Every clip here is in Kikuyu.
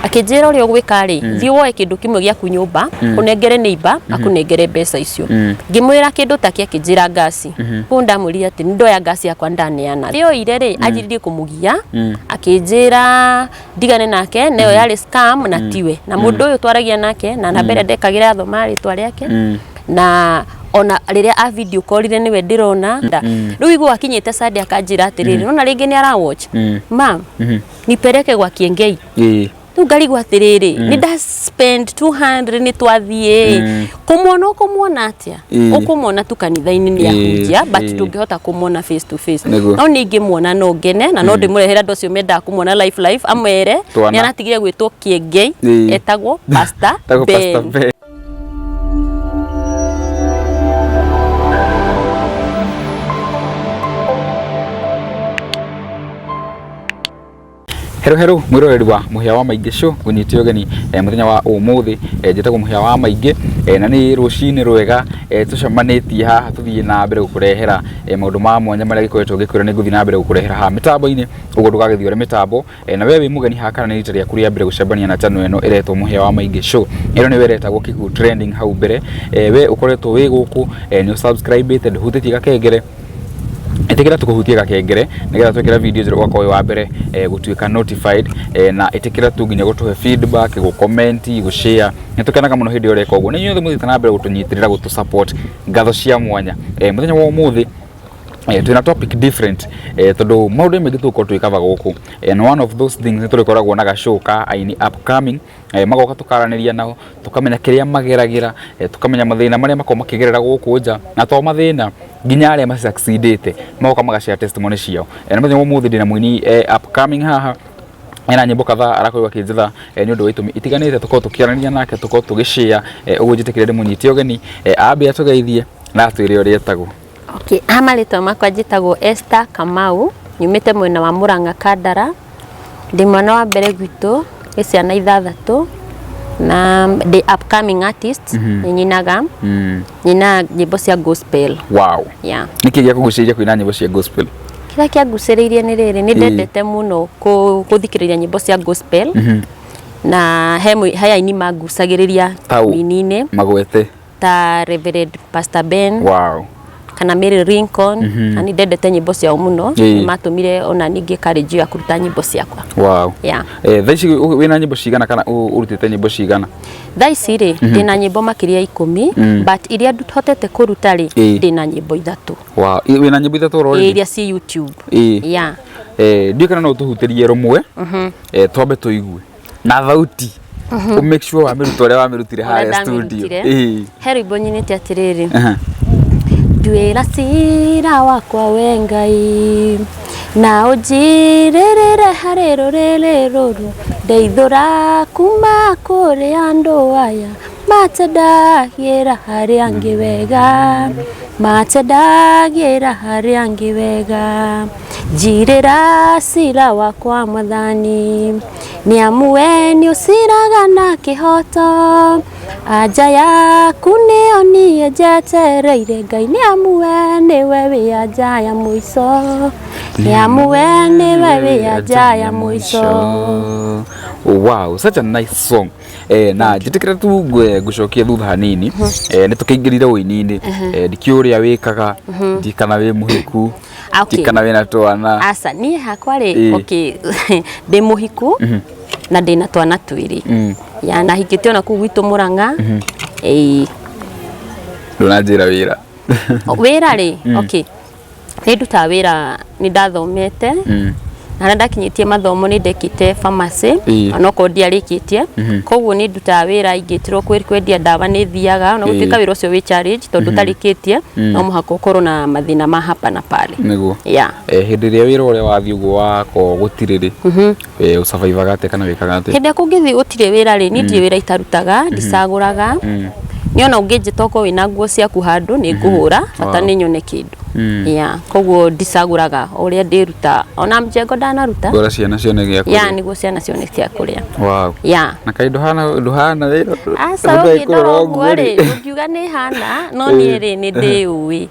Akĩnjĩra ũrĩa ũgwĩka rĩ, thiĩ woe kĩndũ kĩmwe gĩaku nyũmba, ũnengere neighbor, akũnengere mbeca icio. Ngĩmwĩra kĩndũ ta kĩ, akĩnjĩra ngasi. Kũu ndamwĩrire atĩ nĩ ndoya ngasi yakwa ndaneana. Rĩoire rĩ, anjĩrĩirie kũmũgia, akĩnjĩra ndigane nake, na ĩyo yarĩ scam na tiwe. Na mũndũ ũyũ twaragia nake, na namba ĩrĩa ndekagĩra yathomaga rĩtwa rĩake, na ona rĩrĩa a video callire nĩwe ndĩrona. Rĩu igua akinyĩte Sunday akanjĩra atĩrĩrĩ, nona rĩngĩ nĩ ara watch. Mam, nipeleke gwa Kiengei. Rĩu ngarigwo atĩrĩrĩ, nĩ nda spend 200 nĩ twathiĩ kũmuona, ũkũmuona atĩa? Ũkũmuona tu kanitha-inĩ nĩ ahunjia, but ndũngĩhota kũmuona face to face. No nĩ ingĩmuona no ngene, na no ndĩmũrehere andũ acio mendaga kũmuona live live, amere Twana. nĩ aratigire gwĩtwo Kiengei, etagwo Pastor Etagwo Pastor Ben. Ben. Hero hero mwiroreri wa Mũhĩa wa Maingĩ Show, ngũnyite ũgeni mũthenya wa ũmũthĩ. Njĩtagwo Mũhĩa wa Maingĩ, na nĩ rũcinĩ rwega tũcemanĩtie haha tũthiĩ na mbere gũkũrehera maũndũ ma mwanya marĩa gĩkoretwo gĩkwĩra nĩ ngũthiĩ na mbere gũkũrehera haha mĩtambo-inĩ, ũguo ndũgagĩthiore mĩtambo. Na we wĩ mũgeni haha kana nĩ rita rĩaku rĩa mbere gũcemania na channel ĩno ĩretwo Mũhĩa wa Maingĩ Show, ĩno nĩyo ĩretagwo Kikuyu Trending hau mbere. We ũkoretwo wĩ gũkũ, nĩ ũsubscribe-ĩte, ndũhutĩtie gakengere, ĩtĩkĩra tũkũhutie gakengere nĩgetha twekĩra video njerũ ũgakorwo wĩ wa mbere gũtuĩka notified. Na ĩtĩkĩra tu nginya gũtũhe feedback, gũ-comment, gũ-share, nĩ tũkenaga mũno hĩndĩ ĩrĩa ũreka ũguo. Nĩ inyuothe mũthiĩte na mbere gũtũnyitĩrĩra, gũtũ support, ngatho cia mwanya. Mũthenya wa ũmũthĩ twĩna topic different, tondũ maũndũ maingĩ tũgũkorwo tũgĩkaba gũkũ, and one of those things nĩ tũrĩkoragwo na gashow ka aini upcoming, magoka tũkaranĩria nao, tũkamenya kĩrĩa mageragĩra, tũkamenya mathĩna marĩa makoragwo makĩgerera gũkũ nja, na to mathĩna, nginya arĩa masucceedĩte magoka magashare testimony ciao. Na mũthenya wa ũmũthĩ ndĩna mũini upcoming haha, ena nyĩmbo kadhaa arakorirwo akĩnjetha, nĩ ũndũ wa itũmi itiganĩte tũkorwo tũkĩaranĩria nake, tũkorwo tũgĩshare. Ũguo njĩtĩkĩre ndĩmũnyite ũgeni, ambe atũgeithie na atwĩre ũrĩa etagwo. Okay, ha marĩtwa makwa njĩtagwo Esther Kamau, nyumĩte mwena wa Murang'a Kandara, ndĩ mwana wa mbere gwitũ gwĩ ciana ithathatũ, na ndĩ upcoming artist, nĩ nyinaga, nyinaga nyĩmbo cia gospel. Yeah. Nĩkĩ gĩakũgucĩrĩria kũina nyĩmbo cia gospel? Kĩrĩa kĩangucĩrĩirie nĩ rĩrĩ, nĩ ndendete mũno gũthikĩrĩria nyĩmbo cia gospel, na he aini mangucagĩrĩria Tau. ũini-inĩ. Magwete. Ta Reverend Pastor Ben kana Mary Lincoln, na nĩ ndendete nyĩmbo ciao mũno, nĩ matũmire ona niĩ ngĩe courage ya kũruta nyĩmbo ciakwa. Yeah. Thaa ici wĩna nyĩmbo cigana kana ũrutĩte nyĩmbo cigana? Thaa ici rĩ, ndĩna nyĩmbo makĩria ya 10, but iria hotete kũruta rĩ, ndĩna nyĩmbo 3. Wow. Wĩna nyĩmbo 3 already? Iria ci YouTube. Yeah. Ndiũĩ kana no ũtũhutĩrie rũmwe, twambe tũigue na thauti, ũ make sure wamĩruta ũrĩa wamĩrutire Ũrĩa harĩa studio. ndamĩrutire. He rwĩmbo nyinĩte atĩrĩrĩ, nduĩra cira wakwa we Ngai, na ũnjirĩrĩre harĩ rũrĩrĩ rũru, ndeithũra kuma kũrĩ andũ aya matendagĩra harĩa angĩ wega, matendagĩra harĩa angĩ wega, njirĩra cira wakwa Mwathani, nĩ amu we nĩ ũciraga na kĩhoto, anja yaku nĩyo niĩ njetereire Ngai, nĩ amu we nĩwe wĩ anja ya mũico, nĩ amu we nĩwe wĩ anja ya mũico. Wow, such a nice song. Na njĩtĩkĩra tu ngũcokie thutha hanini, nĩ tũkĩingĩrire ũini-inĩ, ndikĩũĩ ũrĩa wĩkaga, ndi kana wĩ mũhiku, Okay. ndi kana wĩna twana. Aca, niĩ hakwa rĩ, okay, ndĩ mũhiku na ndĩna twana 2. Ya, na hikĩte ona kũu gwitũ Mũrang'a. Ĩĩ. Ndũnanjĩra wĩra. Wĩra rĩ, okay, nĩ ndutaga wĩra, nĩ ndathomete, na harĩa ndakinyĩtie mathomo nĩ ndekĩte pharmacy, onokorwo ndiarĩkĩtie, koguo nĩ ndutaga wĩra, ingĩtĩrwo kwendia ndawa nĩ thiaga, ona gũtuĩka wĩra ũcio wĩ challenge, tondũ ũtarĩkĩtie no mũhaka ũkorwo na mathĩna ma hapa na pale. Nĩguo. Yeah. Hĩndĩ ĩrĩa wĩra ũrĩa wathiĩ ũguo wakorwo gũtirĩ rĩ, ũsurvivaga atĩa kana wĩkaga atĩa? Hĩndĩ ĩrĩa kũngĩthiĩ gũtirĩ wĩra rĩ, niĩ ndirĩ wĩra itarutaga, ndicagũraga, niĩ ona ũngĩnjĩta okorwo wĩna nguo ciaku handũ nĩ ngũhũra, bata nĩ nyone kĩndũ. Ya koguo ndicagũraga o ũrĩa ndĩruta, ona mjengo ndanaruta. Ngora ciana cione gĩa ya kũrĩa. Nĩguo ciana cione cia kũrĩa. Ya. Na kaĩ ndũhana, ndũhana wĩra? Aca, ũngĩndora ũguo rĩ, ũngiuga nĩ hana, no niĩ rĩ, nĩ ndĩũĩ.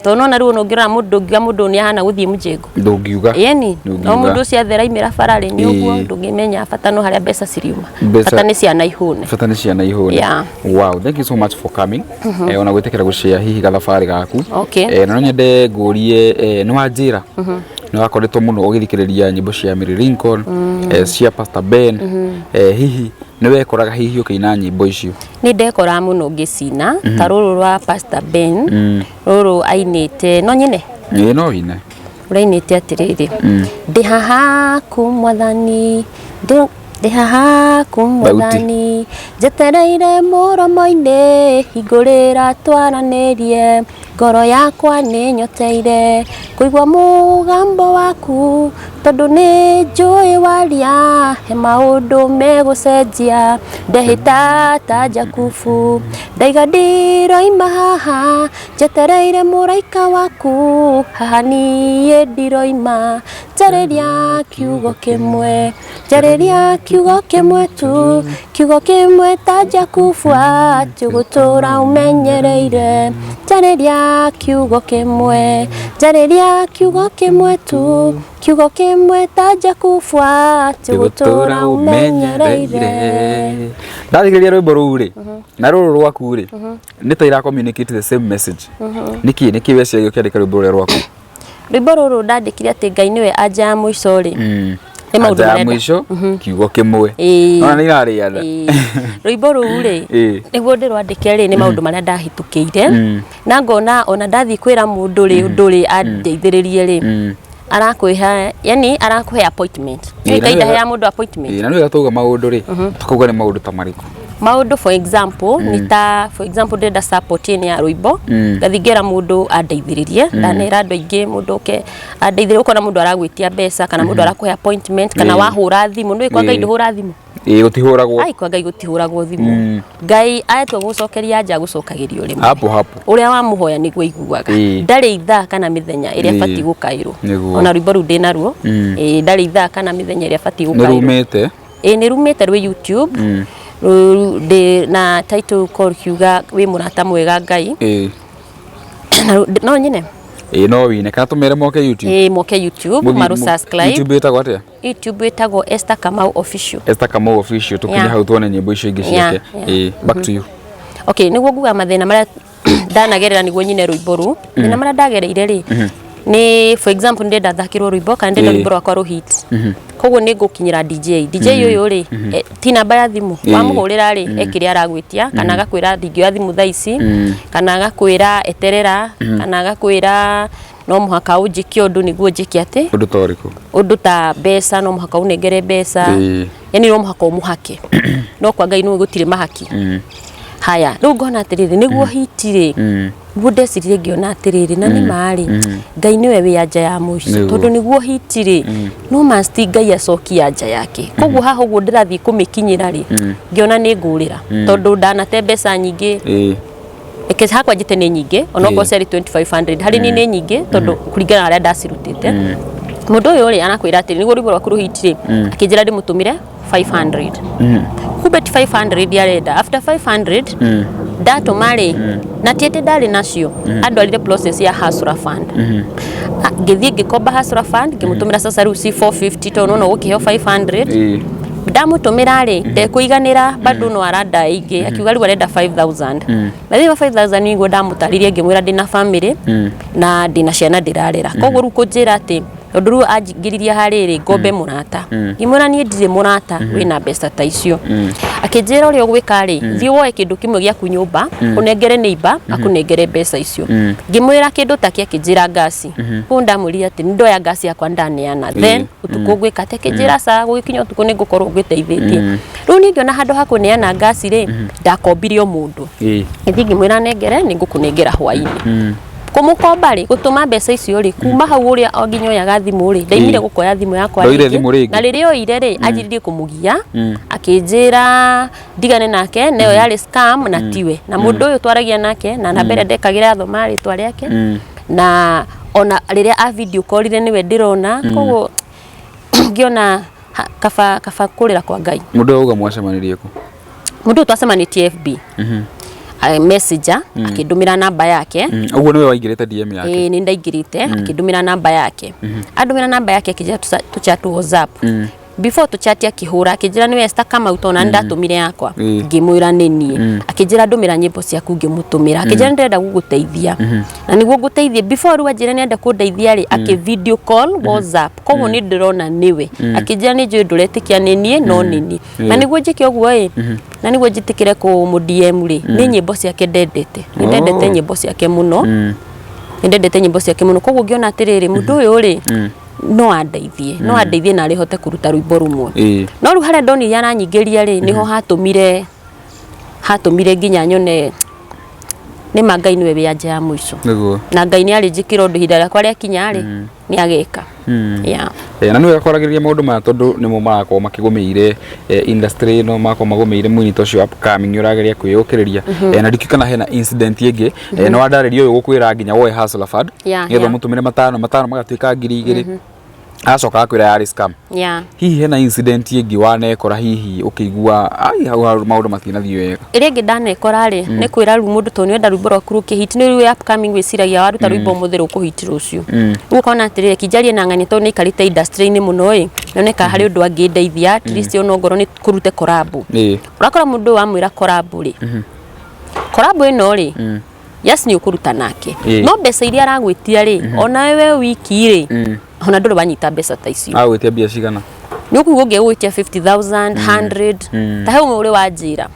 Tondũ nona rĩu ona ũngĩrora mũndũ, ndũngiuga mũndũ ũyũ nĩ ahana gũthiĩ mjengo. Ndũngiuga. Yeni no Ndũngiuga. Mũndũ ũcio athera imĩra bara rĩ, nĩ ũguo ndũngĩmenya. Bata no harĩa mbeca ciriuma. Bata nĩ ciana ihũne. Bata nĩ ciana ihũne. Wow, thank you so much for coming, ona gwĩtĩkĩra gũshare hihi gathabarĩ gaku. Na no nyende ngũrie, nĩ wanjĩra nĩ wakoretwo mũno ũgĩthikĩrĩria nyĩmbo cia Mary Lincoln, cia Pastor Ben, hihi nĩ wekoraga hihi ũkĩina nyĩmbo icio? Nĩ ndekoraga mũno ngĩcina ta rũrũ rwa Pastor Ben, rũrũ ainĩte, no nyine? Ĩĩ, no wine. Ũrainĩte atĩrĩrĩ, "Ndĩ haha ku Mwathani, ndĩ haha ku Mwathani, njetereire mũromo-inĩ, hingũrĩra twaranĩrie, ngoro yakwa nĩ nyoteire kũigua mũgambo waku, tondũ nĩ njũĩ waria he maũndũ megũcenjia. Ndehĩta ta Jakubu, ndaiga ndiroima haha, njetereire mũraika waku, haha niĩ ndiroima. Njarĩria kiugo kĩmwe, njarĩria kiugo kĩmwe tu, kiugo kĩmwe ta Jakubu, atĩ ũgũtũũra ũmenyereire. Njarĩria kiugo kĩmwe, njarĩria kiugo kĩmwe tu, kiugo kĩmwe ta Jakubu, atĩ ũgũtũũra ũmenyereire." Ndathikĩrĩria rwĩmbo rũu rĩ, na rũrũ rwaku rĩ, nĩ ta ira communicate the same message. Nĩkĩ nĩkĩ weciragia ũkĩandĩka rwĩmbo rũrĩa rwaku? Rwĩmbo rũrũ ndandĩkire atĩ Ngai nĩwe anja ya mũico rĩ, nĩ maũndũ Anja ya marĩa mũico, kiugo kĩmwe. Nona nĩ irarĩana. Rwĩmbo rũu rĩ, nĩguo ndĩrwandĩke rĩ, nĩ maũndũ marĩa ndahĩtũkĩire, na ngona ona ndathiĩ kwĩra mũndũ rĩ, ũndũ rĩ andeithĩrĩrie rĩ, arakwĩha, yani arakũhe appointment. Ĩĩ, na Ngai nĩ wega- ndaheaga mũndũ appointment. Ĩĩ, na nĩ wega twauga maũndũ rĩ, tukauga nĩ maũndũ ta marĩkũ? Maũndũ, for example, nĩ ta for example ndĩrenda support ĩno ya rwĩmbo, ngathiĩ ngera mũndũ andeithĩrĩrie, ndanera andũ aingĩ mũndũ oke andeithĩrĩrie, ũkona mũndũ aragwĩtia mbeca, kana mũndũ arakũhe appointment, kana wahũra thimũ. Nĩũĩ kwa Ngai ndũhũra thimũ? Ĩĩ, gũtihũragwo. Ai, kwa Ngai gũtihũragwo thimũ. Ngai atua gũcokeria anja agũcokagĩria o rĩmwe. Hapo hapo. Ũrĩa wamũhoya nĩguo aiguaga. Ndarĩ ithaa kana mĩthenya ĩrĩa ĩbatiĩ gũkaĩrwo. Ona rwĩmbo rũu ndĩnaruo. Ĩĩ, ndarĩ ithaa kana mĩthenya ĩrĩa ĩbatiĩ Nĩ gũkaĩrwo. rumĩte? Ĩĩ, nĩ rumĩte, rwĩ YouTube. Ndĩ na title call kiuga "Wĩ mũrata mwega Ngai". Na no nyine? Ĩĩ, no wine, kana tũmere moke YouTube. Ĩĩ, moke YouTube, marũ subscribe. YouTube ĩtagwo atĩa? YouTube ĩtagwo Esther Kamau Official. Esther Kamau Official. Tũkinye hau tuone nyĩmbo icio ingĩ ciake. Ĩĩ, back to you. Okay, nĩguo nguga mathĩna marĩa ndanagerera nĩguo nyine rwĩmbo rũu. Mathĩna marĩa ndagereire rĩ, nĩ for example ndĩrenda thakĩrwo rwĩmbo, kana ndĩrenda rwĩmbo rwakwa rũ hit, koguo nĩ ngũkinyĩra DJ. DJ ũyũ rĩ, ti namba ya thimũ, wamũhũrĩra rĩ, ekĩrĩa aragwĩtia, kana agakwĩra ndingĩoya thimũ thaa ici, kana agakwĩra eterera, kana agakwĩra no mũhaka ũnjĩke ũndũ nĩguo njĩke atĩ. Ũndũ ta ũrĩkũ? Ũndũ ta mbeca, no mũhaka ũnengere mbeca. Yani no mũhaka ũmũhake, no kwa Ngai nĩ gũtirĩ mahaki. Haya, rĩu ngona atĩrĩrĩ, nĩguo hit rĩ, nĩguo ndeciririe ngĩona atĩrĩrĩ, na nĩ ma rĩ, Ngai nĩwe wĩ anja ya mũico. Tondũ nĩguo hit rĩ, no must Ngai acokie anja yake. Koguo haha ũguo ndĩrathiĩ kũmĩkinyĩra rĩ, ngĩona nĩ ngũrĩra, tondũ ndanate mbeca nyingĩ. Reke hakwa njĩte nĩ nyingĩ, onokorwo ciarĩ 2500, harĩ niĩ nĩ nyingĩ, tondũ kũringana na harĩa ndacirutĩte. Mũndũ ũyũ rĩ, arakwĩra atĩrĩ, nĩguo rwĩmbo rwaku rũ hit rĩ, akĩnjĩra ndĩmũtũmĩre 500. Kumbe ti 500 arenda. After 500 ndatũma rĩ, na ti atĩ ndarĩ nacio, andwarire process ya Hustler Fund. Ah, ngĩthiĩ ngĩkomba Hustler Fund, ngĩmũtũmĩra. Sasa rĩu ci 450, tondũ nona ũgũkĩheo 500. Ndamũtũmĩra rĩ, ndekũiganĩra, bado no aranda ingĩ, akiuga rĩu arenda 5000. Na thĩinĩ wa 5000 nĩguo ndamũtarĩrie, ngĩmwĩra ndĩna family na ndĩna ciana ndĩrarera, koguo rĩu kũnjĩra atĩ tondũ rĩu anjingĩririe harĩrĩ ngombe mũrata, ngĩmwĩra niĩ ndirĩ mũrata wĩna mbeca ta icio. Akĩnjĩra ũrĩa ũgwĩka rĩ, thiĩ woe kĩndũ kĩmwe gĩaku nyũmba, ũnengere neighbor akũnengere mbeca icio. Ngĩmwĩra kĩndũ ta kĩ? Akĩnjĩra ngasi. Koguo ndamwĩrire atĩ nĩ ndoya ngasi yakwa, ndaneana, then ũtukũ ngwĩka atĩ? Akĩnjĩra ca gũgĩkinya ũtukũ nĩ ngũkorwo ngwĩteithĩtie. Rĩu niĩ ngĩona handũ ha kũneana ngasi rĩ, ndakombire o mũndũ. Ngĩthiĩ ngĩmwĩra nengere, nĩ ngũkũnengera hwainĩ. Kũmũkomba rĩ, gũtũma mbeca icio rĩ, kuma hau ũrĩa o nginya oyaga thimũ rĩ, ndaimire gũkoya thimũ yakwa Ndoire rĩngĩ. Thimũ rĩngĩ. Na rĩrĩa oire rĩ, anjĩrĩrie kũmũgia, akĩnjĩra ndigane nake, nayo yarĩ scam na tiwe na mũndũ ũyũ twaragia nake, na namba ĩrĩa ndekagĩra thoma rĩtwa rĩake. Na ona rĩrĩa a video callire nĩwe ndĩrona, koguo ngĩona kaba kũrĩra kwa Ngai. Mũndũ ũyũ auga mwacemanirie kũ? Mũndũ ũyũ twacemanĩtie FB Messenger, akĩndũmĩra namba yake. Ũguo nĩwe waingĩrĩte DM yake? Ĩĩ, nĩ ndaingĩrĩte, akĩndũmĩra namba yake. Andũmĩra namba yake, akĩnjĩra tũchat WhatsApp. Before tũchat, akĩhũra, akĩnjĩra nĩwe Esther Kamau, tondũ na ndatũmire yakwa. Ngĩmwĩra nĩ niĩ. Akĩnjĩra ndũmĩra nyĩmbo ciaku, ngĩmũtũmĩra. Akĩnjĩra nĩndĩrenda gũgũteithia na nĩguo ngũteithie. Before rĩu anjĩre nĩenda kũndeithia rĩ, akĩ video call WhatsApp, koguo nĩ ndĩrona nĩwe. Akĩnjĩra nĩ njũĩ ndũretĩkia nĩ niĩ, no nĩ niĩ. Na nĩguo njĩke ũguo ĩ, na nĩguo njĩtĩkĩre kũmũ DM rĩ, nĩ nyĩmbo ciake ndendete. Nĩ ndendete nyĩmbo ciake mũno, nĩ ndendete nyĩmbo ciake mũno, koguo ngĩona atĩrĩrĩ, mũndũ ũyũ rĩ, no andeithie, no andeithie na arĩhote kũruta rwĩmbo rũmwe. No rĩu harĩa ndonire aranyingĩria rĩ, nĩho hatũmire nginya nyone nĩma Ngai nĩwe wĩ anja ya mũico. Na Ngai nĩ arĩnjĩkĩra ũndũ, ihinda rĩakwa rĩakinya rĩ, nĩ ageka. Yeah. Na nĩ wega kwaragĩrĩria maũndũ maya, tondũ nĩmo marakorwo makĩgũmĩire industry ĩno, marakorwo magũmĩire mũini ta ũcio upcoming ũrageria kwĩyũkĩrĩria. Na ndikĩũĩ kana hena incident ĩngĩ. Nĩ wandarĩria ũyũ gũkwĩra nginya woe Hustler Fund nĩgetha ũmũtũmĩre matano matano magatuĩka 2000, acoka akwĩra yarĩ scam. Hihi hena incident ĩngĩ wanekora, hihi ũkĩigua ai hau hau maũndũ matinathiĩ wega? Ĩrĩa ĩngĩ ndanekora rĩ, nĩ kwĩra rĩu mũndũ, tondũ nĩwenda rwĩmbo rwaku rũkĩhit, nĩ rĩu upcoming, wĩciragia waruta rwĩmbo ũmũthĩ rũkũhit rũciũ. Rĩu ũkona atĩrĩrĩ, kinjarie na ng'ania, tondũ nĩ aikarĩte industry-inĩ mũno ĩ, nyone kana harĩ ũndũ angĩndeithia, at least ona ongorwo nĩ kũrute collab. Ũrakora mũndũ ũyũ wamwĩra collab rĩ, collab ĩno rĩ, yes, nĩ ũkũruta nake, no mbeca iria aragwĩtia rĩ, ona we wiki rĩ, ona ndũrĩ wanyita mbeca ta icio. Agwĩtia mbia cigana? Nĩ ũkũigua ũngĩ agũgwĩtia 50,000, 100, ta he ũmwe ũrĩ wanjĩra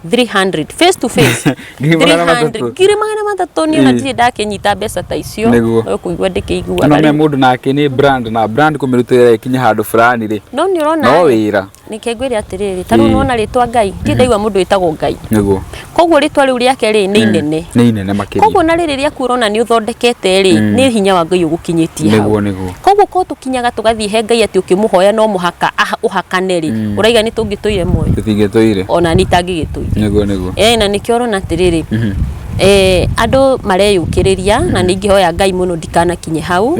300 face to face. 300,000. 300,000. Niĩ ona ndirĩ ndakĩnyita mbeca ta icio. No kũigua ndĩkĩiguaga. No me mũndũ nake nĩ brand, na brand kũmĩrutĩra ĩkinye handũ fulani rĩ, no nĩ ũrona no wĩra. Nĩkĩ ngwĩre atĩrĩrĩ, ta rĩu nĩwona rĩtwa Ngai, ndirĩ ndaigua mũndũ wĩtagwo Ngai. Koguo rĩtwa rĩu rĩake rĩ, nĩ inene. Nĩ inene makĩria. Koguo na rĩrĩ rĩaku ũrona nĩ ũthondekete rĩ, nĩ hinya wa Ngai ũgũkinyĩtie hau. Nĩguo nĩguo. Koguo ko tũkinyaga tũgathiĩ he Ngai atĩ ũkĩmũhoya no mũhaka ũhakane rĩ, ũraiga nĩ tũngĩtũire muoyo? Tũtingĩtũire. Ona nĩ itangĩgĩtũire. Nĩguo nĩguo. Na nĩkĩo ũrona atĩrĩrĩ, andũ mareyũkĩrĩria, na nĩ ingĩhoya Ngai mũno ndikanakinye hau.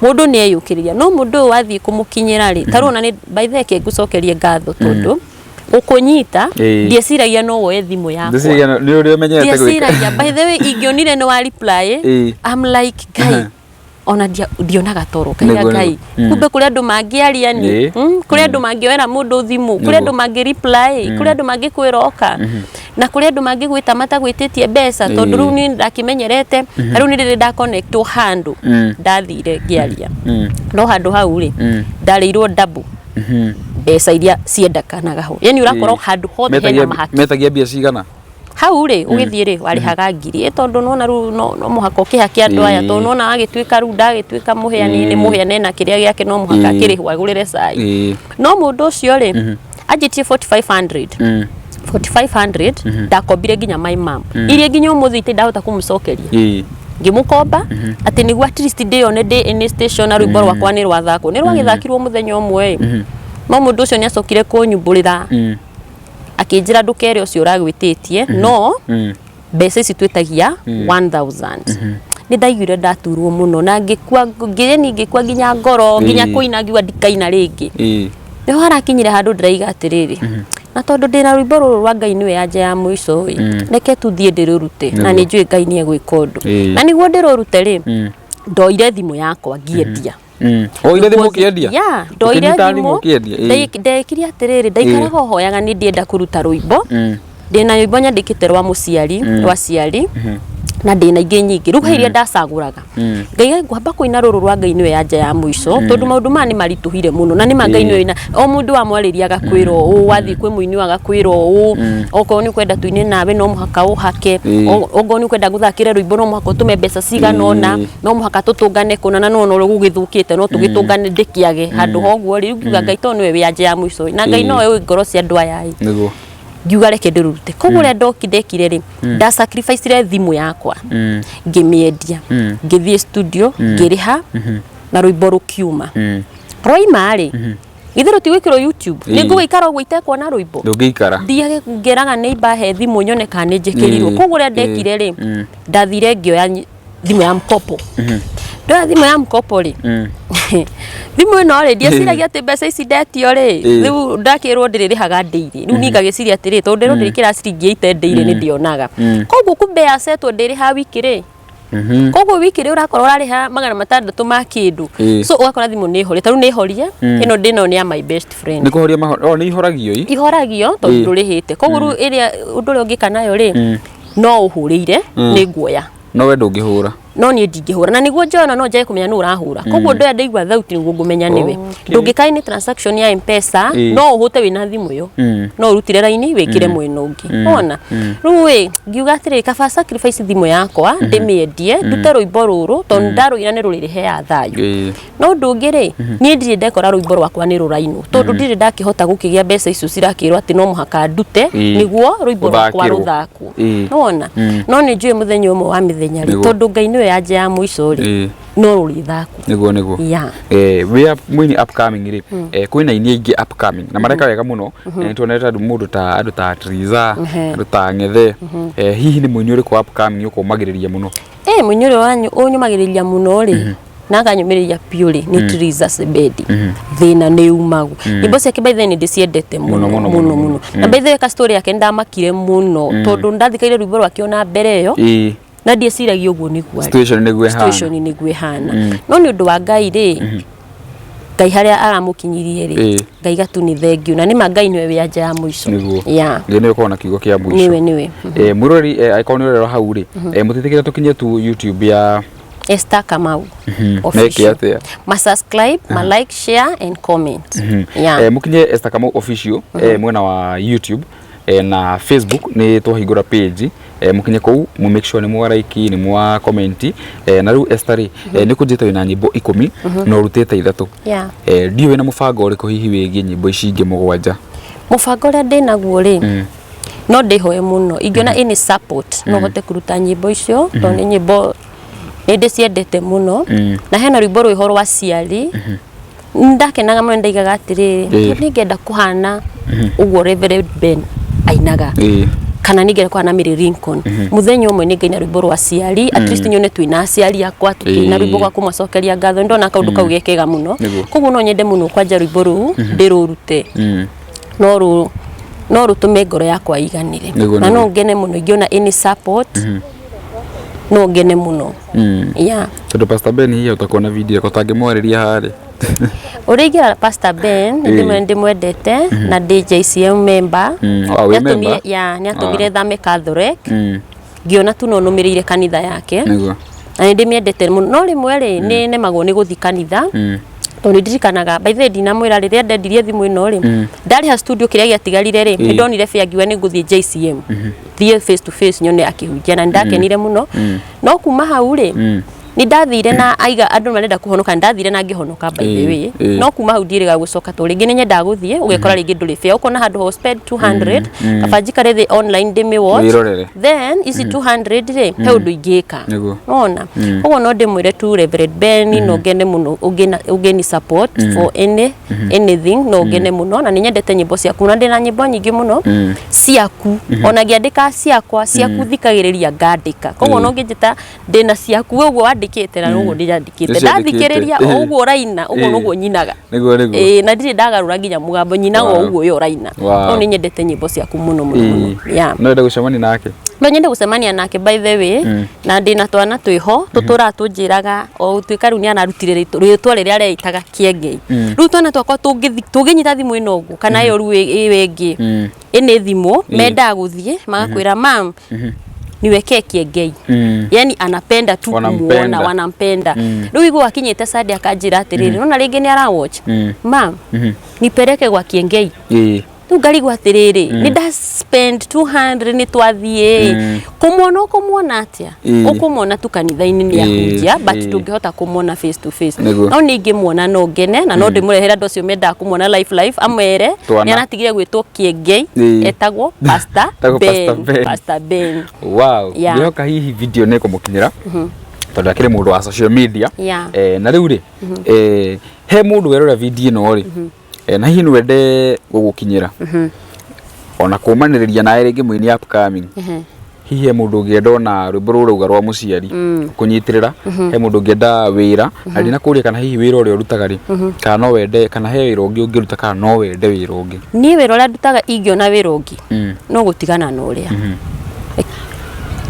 Mũndũ nĩ eyũkĩrĩria, no mũndũ ũyũ wathiĩ kũmũkinyĩra rĩ, ta rĩu ona nĩ by the way, reke ngũcokerie ngatho, tondũ gũkũnyita, ndieciragia no woe thimũ yakwa. Ndĩciria nĩ ũrĩa ũmenyerete gwĩka. Ndieciragia. By the way, ingĩonire nĩ wa reply, I'm like, Ngai, ona ndionaga toro kaiga Ngai, kumbe kũrĩ andũ mangĩaria ni, kũrĩ andũ mangĩoera mũndũ thimũ, kũrĩ andũ mangĩ reply, kũrĩ andũ mangĩkwĩra oka, na kũrĩ andũ mangĩgwĩta matagwĩtĩtie mbeca, tondũ rĩu niĩ ndakĩmenyerete ta rĩu nĩ rĩrĩ ndaconnectwo handũ, ndathire ngĩaria, no handũ hau rĩ, ndarĩirwo double mbeca iria ciendekanaga ho, yani ũrakorwo handũ hothe hena mahaki. Metagia mbia cigana? Hau rĩ, ũgĩthiĩ rĩ, warĩhaga ngiri tondũ nona rĩu no mũhaka ũkĩhake andũ aya, tondũ nona agĩtuĩka rĩu ndagĩtuĩka mũheani, nĩ mũheane na kĩrĩa gĩake, no mũhaka akĩrĩhwo agũrĩre cai. No mũndũ ũcio rĩ, anjĩtie 4500. 4500 ndakombire nginya my mom, iria nginya ũmũthĩ itarĩ ndahota kũmũcokeria. Ngĩmũkomba atĩ nĩguo at least ndĩyone ndĩ any station na rwĩmbo rwakwa nĩ rwathakwo, nĩ rwagĩthakirwo mũthenya ũmwe ĩ. No mũndũ ũcio nĩ acokire kũnyumbũrĩra, akĩnjĩra ndũkere ũcio ũragwĩtĩtie, no mbeca ici twĩtagia 1000. Nĩ ndaiguire ndaturwo mũno na ngĩkua ngĩni, ngĩkua nginya ngoro, nginya kũina ngiuga ndikaina rĩngĩ. Nĩho harakinyire handũ ndĩraiga atĩrĩrĩ, na tondũ ndĩna rwĩmbo rũrũ rwa Ngai nĩwe anja ya mũico ĩ, reke tuthiĩ ndĩrũrute, na nĩ njũĩ Ngai nĩ egwĩka ũndũ. Na nĩguo ndĩrũrute rĩ, ndoire thimũ yakwa ngĩendia. Oire thimũ ũkĩendia? Ya, ndoire Ũkĩnyita thimũ. Thimũ ũkĩendia? Ndekire atĩrĩrĩ, ndaikaraga hoyaga nĩ ndĩenda kũruta rwĩmbo. Ndĩna rwĩmbo nyandĩkĩte rwa mũciari, rwa ciari, na ndĩna ingĩ nyingĩ. Rĩu he iria ndacagũraga, ngaiga ngwamba kũina rũrũ rwa Ngai nĩwe yanja ya mũico, tondũ maũndũ maya nĩ maritũhire mũno, na nĩ ma Ngai nĩwe o mũndũ wamwarĩria agakwĩra ũũ, wathiĩ kwĩ mũini ũyũ agakwĩra ũũ, okorwo nĩ ũkwenda tũine nawe no mũhaka ũhake, okorwo nĩ ũkwenda gũthakĩre rwĩmbo no mũhaka ũtũme mbeca cigana ũna, no mũhaka tũtũngane kũna, na nĩwona ũrĩa gũgĩthũkĩte, no tũgĩtũngane ndĩkĩage handũ ha ũguo rĩ. Rĩu ngiuga Ngai tondũ nĩwe wĩ anja ya mũico ĩ, na Ngai nowe ũĩ ngoro cia andũ aya ĩ, ngiuga reke ndĩrũrute. Koguo ũrĩa ndoki ndekire rĩ, nda sacrifice thimũ yakwa, ngĩmĩendia, ngĩthiĩ studio, ngĩrĩha, na rwĩmbo rũkiuma. Rwaima rĩ, githĩ rũtigwĩkĩrwo YouTube? Nĩ ngũgĩikara ũguo itekuona rwĩmbo? Ndũngĩikara. Thiage ngĩraga neighbor he thimũ nyone kana nĩ njĩkĩrirwo. Koguo ũrĩa ndekire rĩ, ndathire ngĩoya Thimũ ya mkopo, ndoya thimũ ya mkopo rĩ, thimũ ĩno rĩ, ndieciragia atĩ mbeca ici ndetio rĩ, rĩu ndakĩrwo ndĩrĩrĩhaga ndĩirĩ. Rĩu niĩ ngagĩciria atĩrĩ, tondũ ndĩrwo ndĩrĩkĩra ciringi 80 ndĩirĩ, nĩ ndĩonaga. Koguo kumbe yasetwo ndĩrĩha wiki rĩ, koguo wiki rĩ, ũrakorwo ũrarĩha 600 ma kĩndũ. So ũgakora thimũ nĩ horie, tarĩu nĩ horie ĩno ndĩnayo nĩ ya my best friend. Nĩ kũhoria oh, nĩ ihoragio i? Ihoragio tondũ ndũrĩhĩte. Koguo rĩu ĩrĩa ũndũ ũrĩa ũngĩka nayo rĩ, no ũhũrĩire nĩ nguoya. No we ndũngĩhũra? No niĩ ndingĩhũra, na nĩguo njoya no njage kũmenya nũ ũrahũra. Koguo ndoya ndaigua thauti nĩguo ngũmenya nĩwe. Ndũngĩkaĩ nĩ transaction ya Mpesa, no ũhũte wĩna thimũ ĩyo, no ũrutire raini wĩkĩre mwena ũngĩ wona. Rĩu ĩ ngiuga atĩrĩrĩ, kaba sacrifice thimũ yakwa, ndĩmĩendie, ndute rwĩmbo rũrũ, tondũ ndarũina nĩ rũrĩrĩheaga thayũ. No ũndũ ũngĩ rĩ, niĩ ndirĩ ndekora rwĩmbo rwakwa nĩ rũrainwo, tondũ ndirĩ ndakĩhota gũkĩgĩa mbeca icio cirakĩrwo atĩ no mũhaka ndute nĩguo rwĩmbo rwakwa Ũthakĩrwo. Rũthakwo. Nĩwona, no nĩ njũĩ mũthenya ũmwe wa mĩthenya rĩ, tondũ Ngai nĩwe yanja ya mũico rĩ, no rũrĩthakwo. Nĩguo. Ya. Wĩ mũini upcoming rĩ, kwĩna aini aingĩ upcoming na mareka wega mũno. Nĩtuonete andũ mũndũ ta andũ ta Triza, andũ ta Ng'ethe. Hihi nĩ mũini ũrĩkũ upcoming ũkũmagĩrĩria mũno? Ĩ mũini ũrĩa ũnyũmagĩrĩria mũno rĩ, na akanyũmĩrĩria biũ rĩ, nĩ Triza Sebedi. Thĩna nĩ umagwo nyĩmbo ciake, by the way, nĩ ndĩciendete mũno. Mũno, mũno, mũno mũno. Mũno. Na by the way, ka story yake nĩndamakire mũno, tondũ ndathikĩrĩire rwĩmbo rwake ona mbere ĩyo, na ndieciragia ũguo nĩguo arĩ. Situation nĩguo ĩhana. Situation nĩguo ĩhana, no nĩ ũndũ wa Ngai rĩ, Ngai harĩa aramũkinyirie rĩ, Ngai gatu nĩ thengiũ, na nĩma Ngai nĩwe wĩ anja ya mũico. Ya, nĩwe ũkoragwo na kiugo kĩa mũico. Nĩwe. Mwĩroreri, angĩkorwo nĩ ũrerora hau rĩ, mũtĩtĩkĩre tũkinye tu YouTube ya Esther Kamau Meke Official. atĩa? Ma subscribe, ma like, share and comment. Yeah. Mũkinye Esther Kamau Official, mwena wa YouTube na Facebook nĩ twahingũra page. Mũkinye kũu mu make sure nĩ mwa like, nĩ mwa comment. Na rĩu Esther rĩ, nĩ kũnjĩte wĩna nyĩmbo 10 na ũrutĩte ithatũ. Ndiũĩ wĩna mũbango ũrĩkũ hihi wĩgiĩ nyĩmbo ici ingĩ 7? Mũbango ũrĩa ndĩnaguo rĩ, no ndĩhoe mũno ingĩona any support no hote kũruta nyĩmbo icio, tondũ nĩ nyĩmbo nĩ ndĩciendete mũno. Na hena rwĩmbo rwĩho rwa ciari ndakenaga mũno, ndaigaga atĩrĩrĩ, nĩngenda kũhana ũguo Reverend Ben ainaga, kana nĩngenda kũhana Mary Lincoln. Mũthenya ũmwe nĩngaina rwĩmbo rwa ciari, at least nyone twĩna aciari akwa tũkĩina rwĩmbo rwa kũmacokeria ngatho. Ndona kaũndũ kau ge kega mũno. Koguo no nyende mũno kwanja rwĩmbo rũu ndĩrũrute, no rũtũme ngoro yakwa iganĩre. Na no ngene mũno ingĩona any support, no ngene mũno. Yeah. Tondũ Pastor Ben hihi ũtakuona video yakwa ũtangĩmwarĩria harĩ? Ũrĩa ingĩra Pastor Ben, nĩ ndĩmwendete na ndĩ JCM member. Ah, wĩ Nĩatũmire- member? Ya, nĩatũmire thame Catholic, ngĩona tu no nũmĩrĩire kanitha yake. Na nĩ ndĩmĩendete mũno, no rĩmwe rĩ, nĩ nemagwo nĩ gũthiĩ kanitha, tondũ nĩ ndirikanaga, by the way, ndinamwĩra rĩrĩa ndendirie thimũ ĩno rĩ, ndarĩha studio kĩrĩa gĩatigarire rĩ, nĩ ndonire bĩa ngiuga nĩ ngũthiĩ JCM, thiĩ face to face nyone akĩhunjia, na nĩ ndakenire mũno. No kuma hau rĩ, nĩ ndathire na aiga andũ marenda kũhonoka, nĩ ndathire na ngĩhonoka, by the way. No kuma hau ndiĩrĩga gũcoka, tondũ rĩngĩ nĩ nyendaga gũthiĩ, ũgekora rĩngĩ ndũrĩ fair, ũkona handũ ho spend 200, kaba njikare thĩ online ndĩmĩ watch. Wĩrorere. Then ici 200 rĩ, he ũndũ ingĩka. Nona koguo no ndĩmwĩre tu Reverend Ben, no ngene mũno ũngĩni support for anything, no ngene mũno. Na nĩ nyendete nyĩmbo ciaku, na ndĩna nyĩmbo nyingĩ mũno ciaku, ona ngĩandĩka ciakwa, ciaku thikagĩrĩria ngandĩka. Koguo no ngĩnjĩta ndĩna ciaku, we ũguo wandĩkĩte na ũguo ndĩrandĩkĩte. Nĩciandĩkĩte. Ndathikĩrĩria o ũguo ũraina, ũguo noguo nyinaga. Nĩguo. Ĩĩ, na ndirĩ ndagarũra nginya mũgambo, nyinaga o ũguo ũyũ ũraina. No nĩ nyendete nyĩmbo ciaku mũno mũno mũno. Yeah. No wende gũcemania nake? No nyende gũcemania nake, by the way. Na ndĩna twana twĩho tũtũraga tũnjĩraga o gũtuĩka rĩu nĩ ararutire rĩtwa rĩrĩa areĩtaga Kĩengei. Rĩu twana twakwa tũngĩnyita thimũ ĩno ũguo kana ĩyo rĩu ĩyo ĩngĩ ĩ nĩ thimũ, mendaga gũthiĩ magakwĩra, "Mam, niwekee Kĩengei." Yani anapenda tu Wanampenda. kumuona, wanampenda. Rĩu igua akinyĩte Sunday akanjĩra atĩrĩrĩ, nona rĩngĩ nĩ arawatch, "Mam, nipeleke gwa Kĩengei." Rĩu ngarigwo atĩrĩrĩ, nĩ nda spend 200, nĩ twathiĩ kũmuona, ũkũmuona atĩa? Ũkũmuona tu kanitha-inĩ nĩ ahunjia, but ndũngĩhota kũmuona face to face. No nĩ ingĩmuona no ngene, na no ndĩmũrehere andũ acio mendaga kũmuona live live, amere Twana. nĩ aratigire gwĩtwo Kĩengei, etagwo Pastor Etagwo Pastor Ben. Ben. Pastor Ben. Wow. Yeah. Ngĩhoka hihi video nĩ ĩkũmũkinyĩra, tondũ akĩrĩ mũndũ wa social media. Na rĩu rĩ, he mũndũ werora video ĩno rĩ, na hihi nĩ wende gũgũkinyĩra ona kũmanĩrĩria nawe rĩngĩ mũini upcoming, Hihi he mũndũ ũngĩenda ona rwĩmbo rũrũ rauga rwa mũciari kũnyitĩrĩra, he mũndũ ũngĩenda wĩra, na ndinakũria kana hihi wĩra ũrĩa ũrutaga rĩ, kana no wende, kana he wĩra ũngĩ ũngĩruta, kana no wende wĩra ũngĩ? Niĩ wĩra ũrĩa ndutaga, ingĩona wĩra ũngĩ, no gũtigana na ũrĩa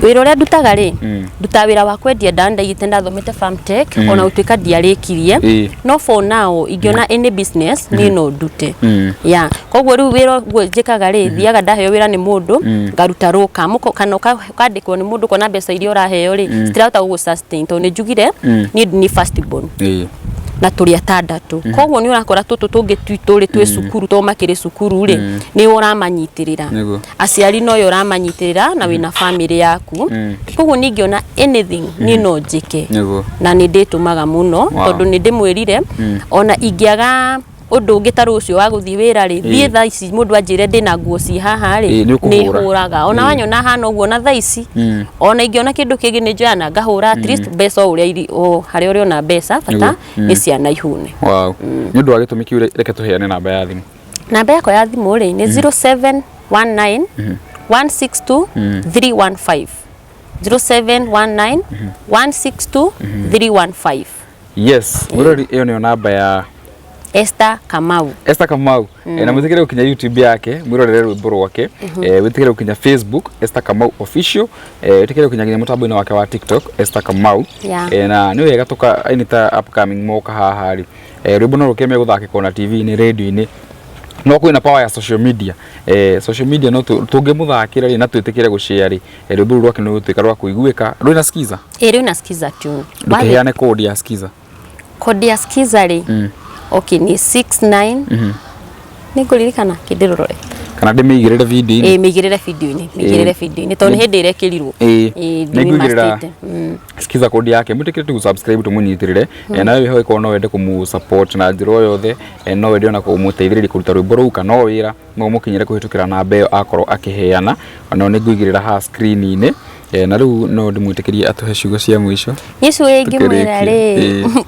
wĩra ũrĩa ndutaga rĩ. Ndutaga wĩra wa kwendia ndawa. Ndaigĩte ndathomete farm tech, ona gũtuĩka ndiarĩkirie, no for now ingĩona any business niĩ no ndute. Ya koguo rĩu wĩra ũguo njĩkaga rĩ, thiaga ndaheo wĩra nĩ mũndũ ngaruta rũka mũko, kana ũkandĩkwo nĩ mũndũ, kona mbeca iria ũraheo rĩ citirahota gũgũ sustain, tondũ nĩ njugire niĩ nĩ first born na tũrĩ atandatũ. Koguo nĩ ũrakora tũtũ tũngĩ twitũ rĩ twĩ cukuru, to makĩrĩ cukuru rĩ, nĩ ũramanyitĩrĩra. Aciari noyo ũramanyitĩrĩra na wĩna family yaku. Koguo ningĩona anything niĩ no njĩke. Na nĩ ndĩtũmaga mũno, tondũ nĩ ndĩmwĩrire ona ingĩaga ũndũ ũngĩ ta rũciũ wa gũthiĩ wĩra rĩ, thiĩ thaa ici mũndũ anjĩre ndĩna nguo ci haha rĩ, Ĩĩ, nĩ ũkũhũra. Nĩ hũraga ona wanyona hana ũguo. Na thaa ici ona ingĩona kĩndũ kĩngĩ nĩ njoya na ngahũra, at least mbeca o ũrĩa o harĩa ũrĩona mbeca, bata nĩ ciana ihũne. Wow. Nĩ ũndũ wa gĩtũmi kĩu, reke tũheane namba ya thimũ. Namba yakwa ya thimũ rĩ nĩ 0719 162 315, 0719 162 315. Yes, mwĩrori, ĩyo nĩyo namba ya Esther Kamau. Esther Kamau. Na mwĩtĩkĩre gũkinya YouTube yake mwĩrorere rwĩmbo rwake, wĩtĩkĩre gũkinya Facebook Esther Kamau Official, wĩtĩkĩre gũkinya nginya mũtambo-inĩ wake wa TikTok Esther Kamau. Na nĩ wega tũka any ta upcoming moka haha rĩ, rwĩmbo no rũkĩme gũthakĩka ona TV-inĩ, radio-inĩ, no kwĩna power ya social media. Social media no tũngĩmũthakĩra rĩ na twĩtĩkĩre gũshare rĩ, rwĩmbo rũu rwake nĩ rũgũtuĩka rwa kũiguĩka. Rwĩna Skiza? Ĩ, rĩu na Skiza tune. Ndũkĩheane code ya Skiza. Code ya Skiza rĩ, okay, nĩ 69, nĩ ngũririkana kĩndĩrũrore. Kana ndĩmĩigĩrĩre video-inĩ? Ĩ, mĩigĩrĩre video-inĩ, mĩigĩrĩre video-inĩ, tondũ nĩ hĩndĩ ĩrekĩrirwo. Ĩ, Nĩ ngũigĩrĩra ndĩmĩmastĩte. Skiza code yake, mwĩtĩkĩre tu subscribe tũmũnyitĩrĩre. Nawe wĩho ĩkorwo no wende kũmũ support na njĩra o yothe, no wende ona kũmũteithĩrĩria kũruta rwĩmbo rũu kana o wĩra, no ũmũkinyĩre kũhĩtũkĩra namba ĩyo akorwo akĩheana, ona nĩ ngũigĩrĩra haha screen-inĩ. Na rĩu no ndĩmwĩtĩkĩrie atũhe ciugo cia mũico. Niĩ ciugo ingĩmwĩra rĩ, Tũkĩrĩkie.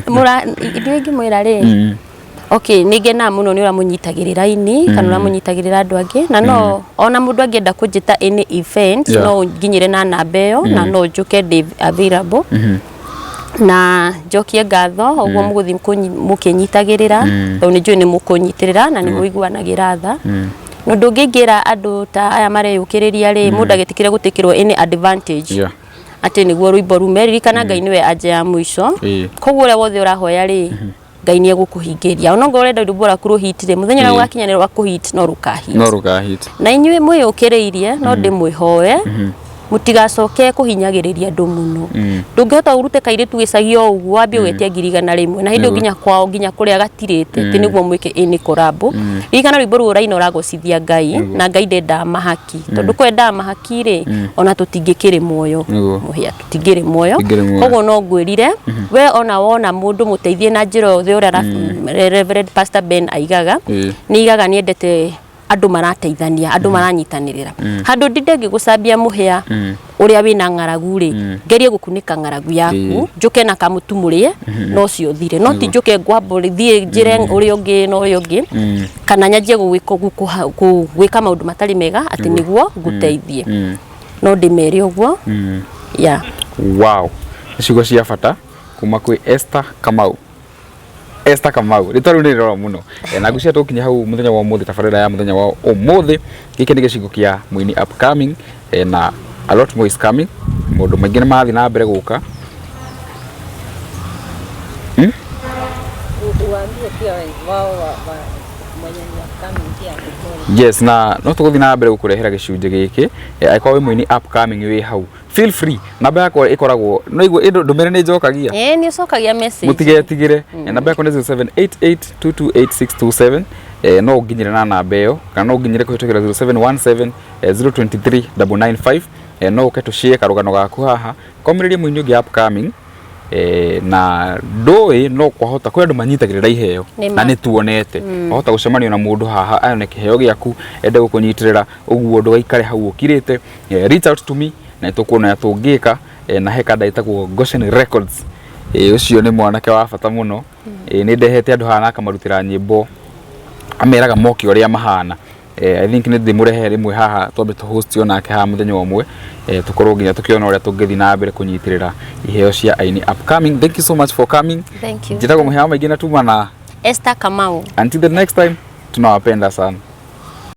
Mũra indo ingĩmwĩra rĩ, okay, nĩ ngenaga mũno nĩ ũrĩa mũnyitagĩrĩra ini kana ũrĩa mũnyitagĩrĩra andũ angĩ, na no ona mũndũ angĩenda kũnjĩta any event, no nginyĩre na namba ĩyo na no njũke, ndĩ available. Na njokie ngatho ũguo mũgũthiĩ mũkĩnyitagĩrĩra, tondũ nĩ njũĩ nĩ mũkũnyitĩrĩra na nĩ mũiguanagĩra tha. Na ũndũ ũngĩ ingĩra andũ ta aya mareyũkĩrĩria rĩ, mũndũ agĩtĩkĩre gũtĩkĩrwo any advantage atĩ nĩguo rwĩmbo rume, ririkana Ngai nĩwe anja ya mũico. Koguo ũrĩa wothe ũrahoya rĩ, Ngai nĩ egũkũhingĩria. Ona ongorwo ũrenda rwĩmbo rwaku rũhit rĩ, mũthenya ũrĩa ũgakinyanĩra rwa kũhit, no rũkahit. No rũkahit. Na inyuĩ mwĩyũkĩrĩirie, no ndĩmwĩhoe mũtigacoke kũhinyagĩrĩria andũ mũno. Ndũngĩhota ũrute kairĩtu gĩcagi o ũguo wambie ũgetia 100,000, na hĩndĩ ĩyo nginya kwao, nginya kũrĩa gatirĩte, atĩ nĩguo mwĩke ĩ nĩ korabo. Ririkana rwĩmbo rũu ũraina ũragocithia Ngai, na Ngai ndendaga mahaki, tondũ kwendaga mahaki rĩ, ona tũtingĩkĩrĩ muoyo. Mũhĩa tũtingĩrĩ muoyo. Tũtingĩrĩ muoyo. Koguo no ngwĩrire we ona wona mũndũ mũteithie na njĩra o yothe, ũrĩa Reverend Pastor Ben aigaga, nĩ aigaga nĩ endete andũ marateithania, andũ maranyitanĩrĩra. Handũ ndinde ngĩgũcambia mũhĩa ũrĩa wĩna ng'aragu rĩ, ngerie gũkunĩka ng'aragu yaku, njũke na kamũtu mũrĩe no ũcio ũthire, no ti njũke ngwambũ thiĩ njĩre ũrĩa ũngĩ na ũrĩa ũngĩ, kana nyanjie gwĩka maũndũ matarĩ mega atĩ nĩguo ngũteithie. No ndĩmere ũguo ya. Wow, nĩ ciugo cia bata kuma kwĩ Esther Kamau. Esther Kamau, rĩtwa rĩu nĩ rĩrora mũno. Na ngwĩciria tũgũkinya hau mũthenya wa ũmũthĩ, tabarĩra ya mũthenya wa ũmũthĩ. Gĩkĩ nĩ gĩcigo kĩa mũini upcoming, na a lot more is coming. Maũndũ maingĩ nĩ marathiĩ na mbere gũka. Uwaambie pia wao mwenye ni upcoming pia akukore. Yes, na no tũgũthiĩ na mbere gũkũrehera gĩcunjĩ gĩkĩ. Angĩkorwo wĩ mũini upcoming wĩ hau, feel free. Namba yakwa ĩkoragwo no igua ndũmĩre nĩ njokagia. Ĩĩ, nĩ ũcokagia message. Mũtigetigĩre. Namba yakwa nĩ 0788228627. No ũnginyĩre na namba ĩyo, kana no ũnginyĩre kũhĩtũkĩra 0717 023 995. No ũke tũshare karũgano gaku haha, komĩrĩrie mũini ũngĩ upcoming. Na ndũĩ no kwahota kwĩ andũ manyitagĩrĩra iheo. Nĩ Na ma. nĩ tuonete wahota gũcemanio na mũndũ haha ayone kĩheo gĩaku ende gũkũnyitĩrĩra ũguo. Ndũgaikare hau ũkirĩte. Reach out to me na nĩtũkuona ũrĩa tũngĩka. Na he kanda ĩtagwo Goshen Records. Ũcio nĩ mwanake wa bata mũno. Nĩ ndehete andũ haha na akamarutĩra nyĩmbo, ameraga moke ũrĩa mahana. I think nĩ ndĩmũrehe rĩmwe haha twambe tũ host onake haha mũthenya ũmwe, tũkorwo nginya tũkĩona ũrĩa tũngĩthiĩ na mbere kũnyitĩrĩra iheo cia aini upcoming. Thank you so much for coming. Thank you. Njĩtagwo Mũhĩa wa Maingĩ na tuma na Esther Kamau. Until the next time, tunawapenda sana.